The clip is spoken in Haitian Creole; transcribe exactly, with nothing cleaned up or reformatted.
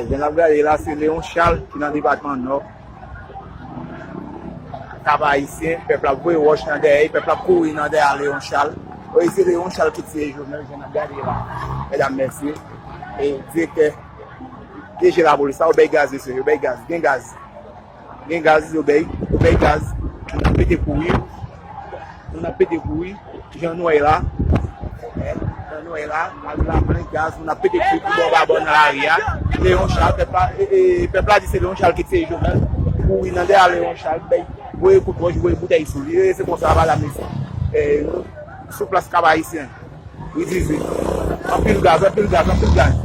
Jan n ap gade la, se Leon Charles ki nan depatman Nò. Kap Ayisyen, pèp la ap voye wòch nan dèyè, pèp la ap kouri nan dèyè Leon Charles. Wi, se Leon Charles ki tiye Jovenel, jan n ap gade la. Medam, mesye, e direktè D G lapolis la, yo bay gaz, mesye, yo bay gaz, gen gaz. Gen gaz, yo bay, yo bay gaz. Moun ap pete kouri. Moun ap pete kouri. Jan nou wè la. Jan nou wè la, lari la plen gaz, moun ap pete kouri pou bò pa bò nan lari a. Leon Charles, pèp la, e, e, pèp la di se Leon Charles ki tiye Jovenel. Kouri nan dèyè Leon Charles, bay, voye kout wòch, voye boutèy sou li. E se konsa, pa la mesye. E, sou plas Kap Ayisyen. Ri dizuit. Anpil gaz, anpil gaz, anpil gaz.